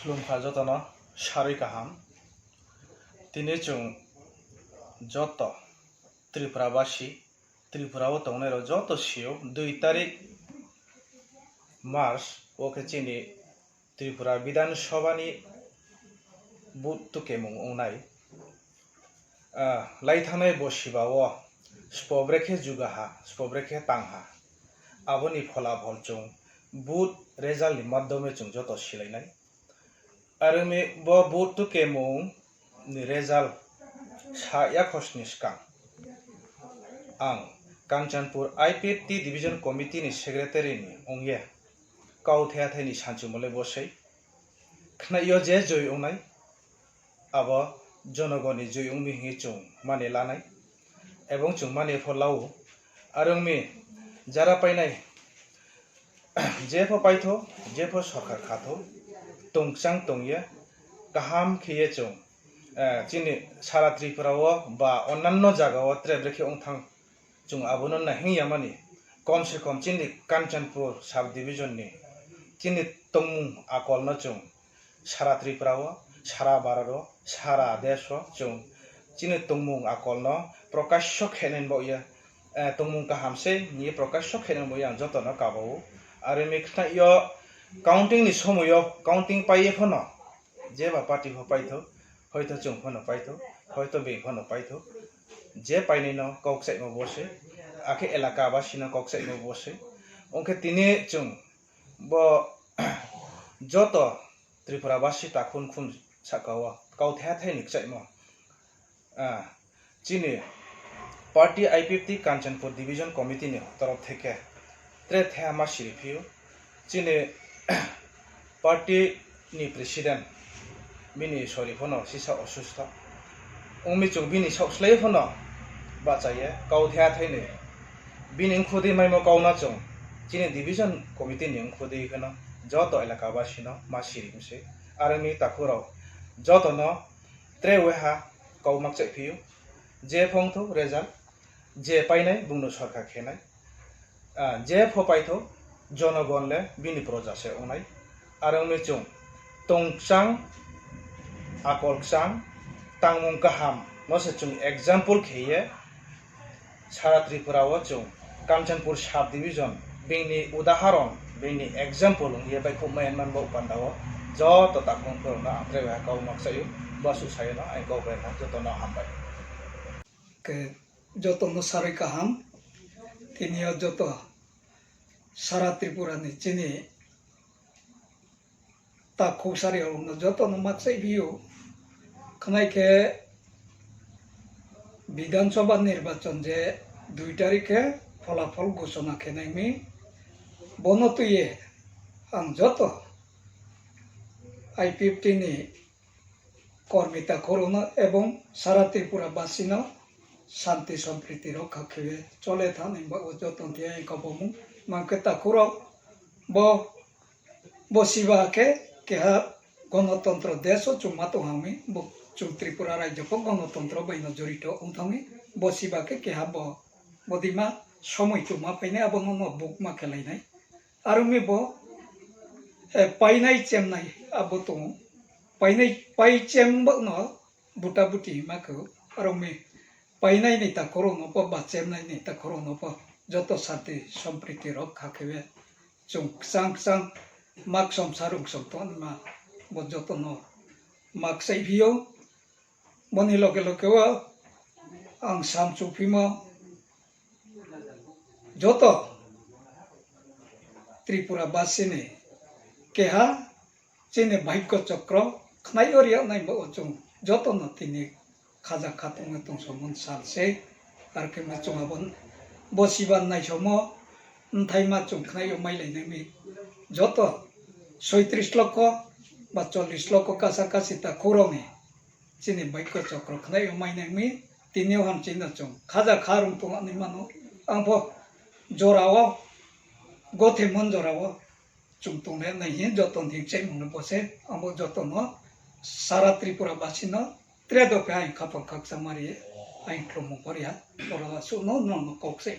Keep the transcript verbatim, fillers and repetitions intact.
Khulumkha jotono sarwi kaham. Tini chwng joto Tripura basi, Tripura o tongnai rok joto sio dui tarik March o khe chini Tripura Bidhan Sabha ni vote tukemung wngnai. Ah, laithangnai bo siba o spobre khe jugaha, spobre khe tangha. Aboni pholabhol chwng vote result ni madhyome chwng joto silainai. Arwngni bo vote tukemung ni result sa yakhosni swkang ang Kanchanpur I P F T Division Committee ni Secretary ni wngya kau thaya thaini sanchumole bosai khnaio je joi wngnai abo jonogoni joi wngmi hinwi chwng mani lanai ebong chwng mani pho lao. Arwngmi jara painai jepho paitho, jepho sorkar khatho, tongchang tongya, kaham khiye chwng, eh, chini sara Tripura o ba onnanno jaga o tre brekhe wngthang chwng abono nahing yamani, kom se kom chini Kanchanpur sub division ni chini tongmung akolno chwng sara Tripura o, sara Bharat o, sara desh o chwng chini tongmung akolno prokasyo khenani bo ya, eh, tongmung kaham se hinwi prokasyo khenani bo ya ang jotono kabao. Arwngni khnaio counting ni somoio counting paiye phano jeba party pho paitho, hoito chwng phano paitho, hoito beng phano paitho, je painai no kok chaimo bo se, akhe elaka basino kok chaimo bo se. Ongkhe tini chwng bo joto Tripura basi takhun khun saka o kau thaya thaini kchaimo, ah, chini party I P F T Kanchanpur Division Committee ni torof theke tre theha ma siri phio. Chini party ni president bini sori phano sisa osustho. Wngmi chwng bini sok slai phano bachaye kau thaya thaini. Bini wngkhudi maimo kauna chwng chini division committee ni wngkhudi kheno joto elaka basino ma sirimse. Arwngni takhurok jotono tre weha kau makchai phio. Je phongtho result, je painai bungno sorkar khenai. Ah, je pho paitho, jonogon le bini proja se wngnai. Arwngni chwng tongchang, akol kchang, tangmung kaham no se chwng example kheye sara Tripura o chwng Kanchanpur sub division bini udaharon, bini example wngye bai khub mayan man bo panda o joto takhung khorokno ang tre bai kau makchaio, bosu sayono ang kok bai jotono hambai. Ke jotono sarai kaham, tini o joto sara Tripura ni chini takhuk sari rokno jotono makchai bio. Khwnai khe Bidhan Sabha nirbachon je dui tarikhe pholafol ghoshona khe naimi, bono twiye ang joto I P F T ni kormi takhurokno ebong sara Tripura basino shanti sompriti rokha khewi chole thani bagwi joto thiyai kabomung mankhe takhurok bo, bo siba khe keha gonotontro desh o chuma tong hangwi bo chwng Tripura rajyo bo gonotontro bai no jorito wng thangwi bo siba khe keha bo bodima somoi chuma phainai abono no buk ma khe lainai. Arwngwi bo, eh, painai chemnai abo tongo. Painai, pai chem bo no buta buti hima khe. Arwngwi painai ni takhoro no po ba chemnai ni takhoro no po joto sati sompriti rok kha khe be chwng kwchang kwchang mak som sarung som tongma bo joto no mak sai phio. Boni loge loge o ang sam chuphimo joto Tripura basini keha chini bhaikyo chokro khwnai o riya nai bo chwng joto no tini khaja khatung tong somon sal se ar khe ma chwng abo bo siban nai somo nthai ma chwng khwnai o mai lai nai mi joto soitris lokho ba chollis lokho kasa kasi ta khoroknwi chini bhaikyo chokro khwnai o mai nangmi tini o ham chini no chwng khaja kha rwng tong ani mano. Ang pho jora o gothe mon jora o chwng tong le nai hin joto ni chaimung no bo se ang bo joto no sara Tripura basi no tre do khe ang khapang khaksa mari ang khulumung poriya oro aswk no no no kok se.